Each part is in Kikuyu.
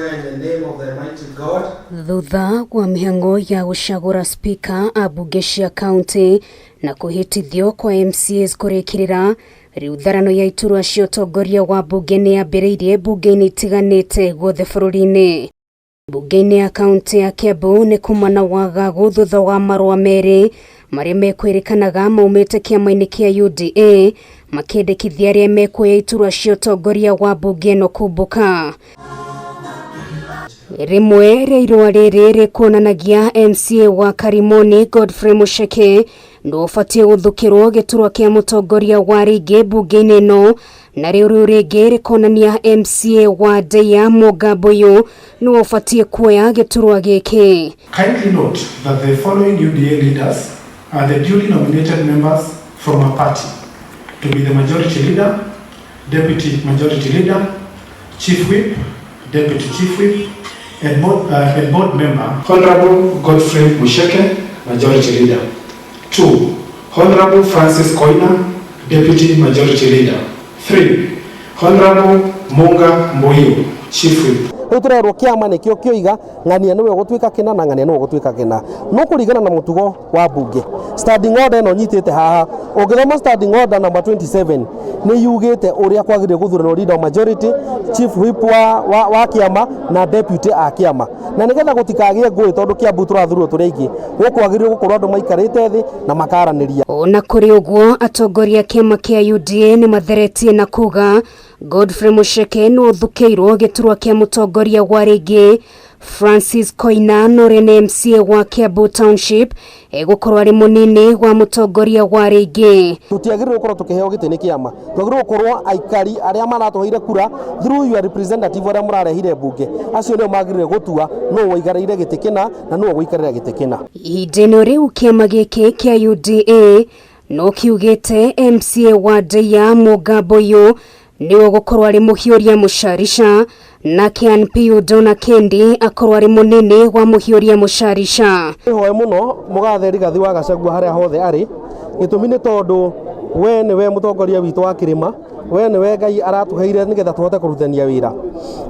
In the name of the mighty God. Thutha wa mĩhang'o ya gũcagũra spika a mbunge cia kaunti na kũhĩtithio kwa MCAs kũrĩkĩrĩra, rĩu tharano ya iturwa cia ũtongoria wa mbunge nĩ yambĩrĩirie mbunge-inĩ itiganĩte guothe bũrũri-inĩ. Mbunge-inĩ ya kaunti ya Kiambu nĩ kuma na wagagu thutha wa marũa merĩ marĩa mekwĩrĩkanaga maumĩte kĩama-inĩ kĩa UDA makĩendekithia arĩa mekuoya iturwa cia ũtongoria wa mbunge ĩno kumbũka. Rĩmwe rĩa irũa rĩrĩ rĩkuonanagia MCA wa Karimoni Godfrey Mucheke nĩwe ũbatiĩ gũthukĩrwo gĩturwa kĩa mũtongoria wa rĩngĩ mbunge-inĩ ĩno, na rĩu rĩu rĩngĩ rĩkonania MCA wa Ndeia Mũnga Mbuyu nĩwe ũbatiĩ kuoya gĩturwa gĩkĩ. Kindly note that the following UDA leaders are the duly nominated members from a party to be the majority leader, deputy majority leader, chief whip, deputy chief whip, and board member, Honorable Godfrey Mucheke, majority leader. 2, Honorable Francis Koina, deputy majority leader. 3, Honorable Munga Mbuyu, chief whip. Rĩu tũrerwo kĩama nĩkĩo kĩoiga ng'ania nĩwe ũgũtuĩka kĩna na ng'ania nĩwe ũgũtuĩka kĩna, no kũringana na mũtugo wa mbunge, standing order ĩno nyitĩte haha, ũngĩthoma standing order number 27 nĩ yugĩte ũrĩa kwagĩrĩire gũthuranwo leader of majority, chief whip wa kĩama na deputy a kĩama, na nĩgetha gũtikagĩe ngũĩ, tondũ Kiambu tũrathurwo tũrĩ aingĩ, gũkwagĩrĩirwo gũkorwo andũ maikarĩte thĩ na makaranĩria. Ona kũrĩ ũguo, atongoria a kĩama kĩa UDA nĩ matheretie na kuga Godfrey Mucheke nĩ ũthukĩirwo gĩturwa kĩa mũtongoria wa rĩngĩ. Francis Koina ũrĩa nĩ MCA wa Kiambu Township egũkorwo arĩ mũnini wa mũtongoria wa rĩngĩ. Tũtiagĩrĩirwo gũkorwo tũkĩheo gĩtĩ nĩ kĩama, twagĩrĩirwo gũkorwo aikari arĩa maratũheire kura through your representative arĩa mũrarehire mbunge, acio nĩo magĩrĩire gũtua nũ waikarĩire gĩtĩ kĩna na nũ ũgũikarĩra gĩtĩ kĩna. Ihinda-inĩ rĩu kĩama gĩkĩ kĩa UDA no kiugĩte MCA wa Ndeia Mũnga Mbuyu nĩwe ũgũkorwo arĩ mũhiũria mũcarica, nake Anpiu Dona Kendi akorwo arĩ mũnini wa mũhiũria mũcarica. Nĩhoe mũno mũgathe Rigathi wa Gachagua harĩa hothe arĩ, gĩtũmi nĩ tondũ we nĩwe mũtongoria witũ wa kĩrĩma, we nĩwe Ngai aratũheire nĩgetha tũhote kũrutithania wĩra.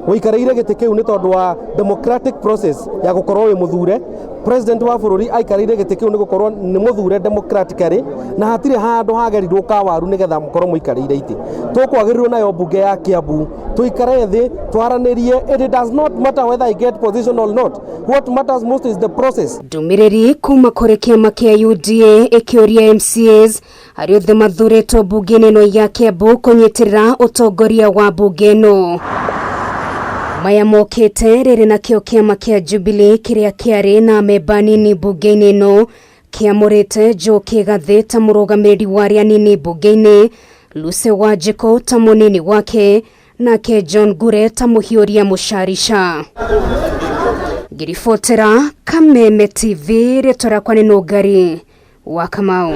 Wĩikarĩire gĩtĩ kĩu nĩ tondũ wa democratic process ya gũkorwo wĩ mũthure. President wa bũrũri aikarĩire gĩtĩ kĩu nĩ gũkorwo nĩ mũthure democratically, na hatirĩ handũ hagerirwo kawaru nĩgetha mũkorwo mũikarĩire itĩ. Tũkwagĩrĩirwo nayo mbunge ya Kiambu tũikare thĩ twaranĩrie. It does not matter whether I get position or not, what matters most is the process. Ndũmĩrĩri kuma kũrĩ kĩama kĩa UDA ĩkĩũria MCAs arĩa othe mathurĩtwo mbunge-inĩ ĩno ya Kiambu kũnyitĩrĩra ũtongoria wa mbunge ĩno. Maya mokĩte rĩrĩ nakĩo kĩama kĩa Jubilee kĩrĩa kĩarĩ na memba nini mbunge-inĩ ĩno kĩamũrĩte Joe Kĩgathĩ ta mũrũgamĩrĩri wa arĩa anini mbunge-inĩ, Lucy Wanjikũ ta mũnini wake, nake John Ngure ta mũhiũria mũcarica. Ngĩribotera Kameme TV, rĩtwa rĩakwa nĩ Nũngari wa Kamau.